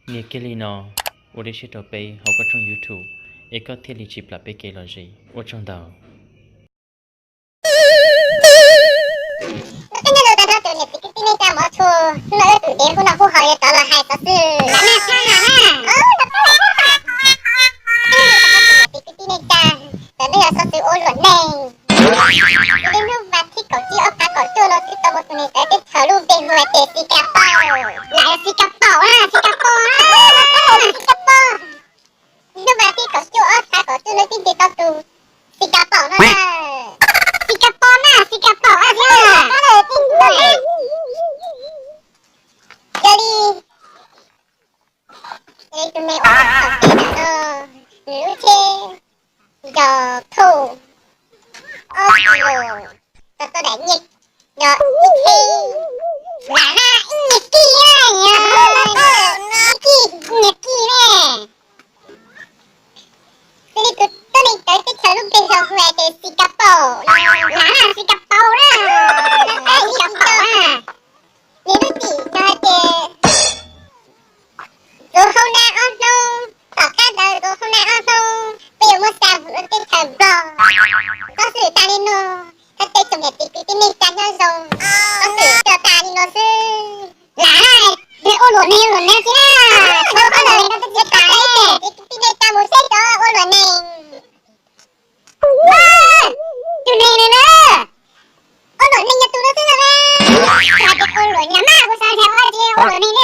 Nias kiag li no, ua dej siab rau peb hauv koj tshooj YouTube, es koj thiaj li tsis plam peb kev lom zem. Ua tsaug ntau. Koj nyob rau tag nrho tus niam txiv kwv tij neej tsa mov tshua, hnub no wb tus dev hu no hu haus li tod los hais xov xwm. Niam txiv kwv tij neej tsa, ntawm no yog xov xwm ua luam neeg. Ib hnub vas thib kaum tsib ob phav kaum cuaj no twb tau muaj tus niam txiv teb chaws lub npe hu hais tias Xi Ka Pau. Lam yog Xi Ka Pau na, Xi Ka Pau na, Xi Ka Pau. Hnub vas thib kaum cuaj ob phav kaum cuaj no twb ntes tau tus Xi Ka Pau no na. Xi Ka Pau na, Xi Ka Pau na. Yog li, tus me ua thaum teb ntawm no, nws lub tsheb yog thauj ob kis los, tau tau daim nyiaj, yog ib tsheb, lam na ib nyiaj kij na, ib kij, ib nyiaj kij ne. Xws li tus tuab neeg tawv teb chaws lub npe yog hu hais tias Xi Ka Pau, lam na Xi Ka Pau na, Xi Ka Pau na. Nws lub txim yog hais tias tus hau na ob hnub, tom qab ntawd tus hau na ob hnub peb yuav muab xa mus rau teb chaws Nplog. Xov xwm tas li no, thov tej tsoom niam txiv kwv tij neej tsa nyob zoo, xov xwm tso tas li no xwb. Lam, ua luam neeg luam neeg xwb na, tsis tau koj lawm, tsis tas, kwv tij neej tsa mus seb cov ua luam neeg. Tus neeg no na, ua luam neeg yog tus no xwb no na. Hais tias ua luam neeg mas kuv xav tias ua luam neeg ne.